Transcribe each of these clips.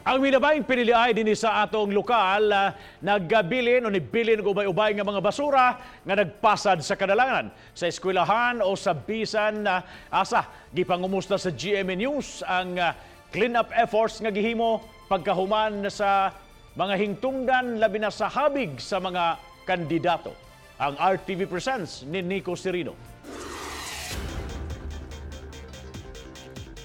Ang minabayng piniliay dinhi sa atong lokal nagabilin o nibilin og ubay-ubay nga mga basura nga nagpasad sa kadalanan sa eskwelahan o sa bisan asa. Gipangumusta sa GMA News ang clean-up efforts nga gihimo pagkahuman sa mga hingtungdan, labi na sa habig sa mga kandidato. Ang RTV Presents ni Nico Serino.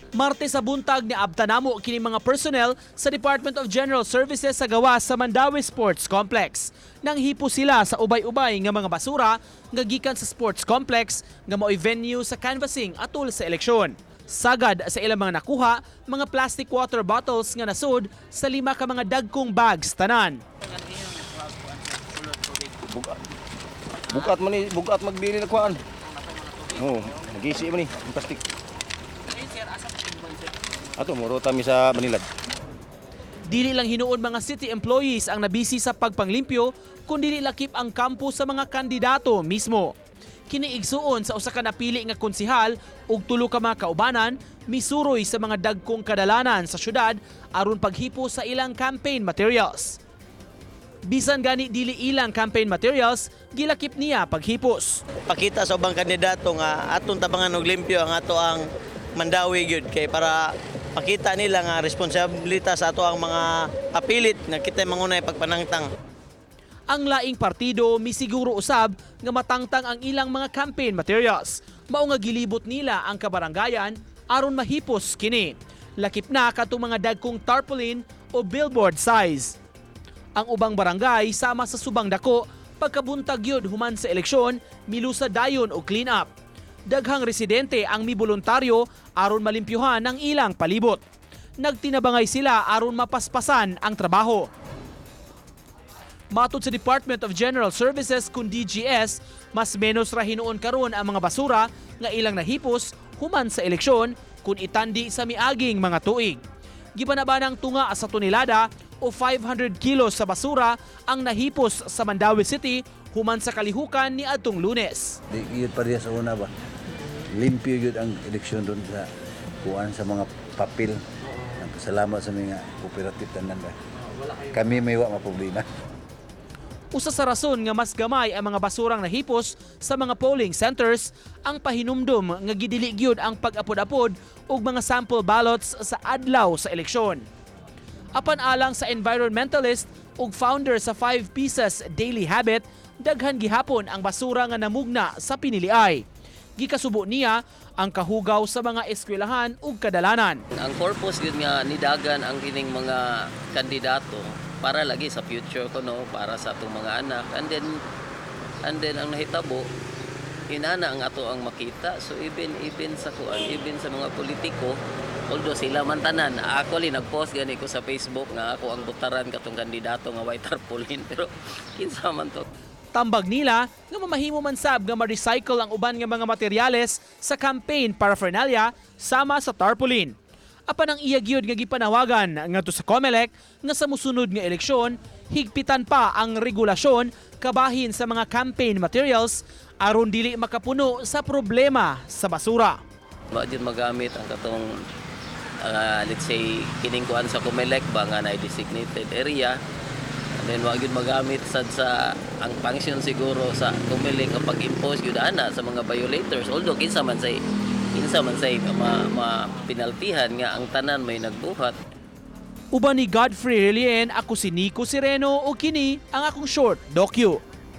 Martes sa buntag ni abtanamo kini mga personnel sa Department of General Services sa gawas sa Mandaue Sports Complex. Nanghipo sila sa ubay-ubay nga mga basura nga gikan sa sports complex nga mao'y venue sa canvassing atol sa eleksyon. Sagad sa ilang mga nakuha, mga plastic water bottles nga nasud sa lima ka mga dagkong bags tanan. Bugat. Bugat man ni, bugat magbili na kuan. Oh, nagisi man ni, ang plastic. Ato muro mi sa Manila. Dili lang hinuon mga city employees ang nabisi sa pagpanglimpyo, kundi lakip ang kampo sa mga kandidato mismo. Kiniigsuon sa usa ka napili nga konsihal ug tulo ka mga kaubanan misuroy sa mga dagkong kadalanan sa syudad aron paghipo sa ilang campaign materials. Bisan gani dili ilang campaign materials, gilakip niya paghipos. Pakita sa ubang kandidato nga atong tabangan og limpyo ang ato ang Mandaue gyud, kay para pakita nila nga responsibilidad sa ato ang mga apilit nga kita mangunay pagpanangtang. Ang laing partido misiguro usab nga matangtang ang ilang mga campaign materials. Mao nga gilibot nila ang kabarangayan aron mahipos kini. Lakip na katong mga dagkong tarpaulin o billboard size. Ang ubang barangay sama sa Subang Dako, pagkabuntag yun human sa eleksyon, milusa dayon og clean up. Daghang residente ang miboluntaryo aron malimpyuhan ang ilang palibot. Nagtinabangay sila aron mapaspasan ang trabaho. Matod sa Department of General Services kun DGS, mas menos ra hinuon karon ang mga basura nga ilang nahipos human sa eleksyon kung itandi sa miaging mga tuig. Gibanabanang tunga sa tonelada o 500 kilos sa basura ang nahipos sa Mandaue City human sa kalihukan ni adtong Lunes. Di yun pareha sa una ba? Limpyo yun ang eleksyon doon sa kuan sa mga papel. Salamat sa mga cooperative tanan ba. Kami may wa maproblema. Usa sa rason nga mas gamay ang mga basurang nahipos sa mga polling centers ang pahinumdum nga gidili gyud ang pag-apod-apod og mga sample ballots sa adlaw sa eleksyon. Apan alang sa environmentalist ug founder sa 5 Pieces Daily Habit, daghan gihapon ang basura nga namugna sa piniliay. Gikasubo niya ang kahugaw sa mga eskwelahan ug kadalanan. Ang purpose gyud nga nidagan ang kining mga kandidato para lagi sa future ko, no, para sa atong mga anak, and then ang nahitabo inana ang ato ang makita. So even even sa kuan, even sa mga politiko, although sila man tanan, actually nagpost gani ko sa Facebook nga ako ang butaran katong kandidato nga white tarpaulin, pero kinsa man to. Tambag nila nga mamahimo man sab nga ma-recycle ang uban nga mga materyales sa campaign paraphernalia sama sa tarpaulin. Apan ang iya gyud nga gipanawagan ngadto sa COMELEC nga sa musunod nga eleksyon, higpitan pa ang regulasyon kabahin sa mga campaign materials aron dili makapuno sa problema sa basura. Wa jud magamit ang katong let's say kining kuan sa COMELEC ba nga na designated area, and then wa gyud magamit sad sa ang function siguro sa COMELEC nga pag-impose gyud ana sa mga violators, although kinsa man say ma penaltihan nga ang tanan may nagbuhat. Uban ni Godfrey Relien, ako si Nico Sereno o kini ang akong short docu.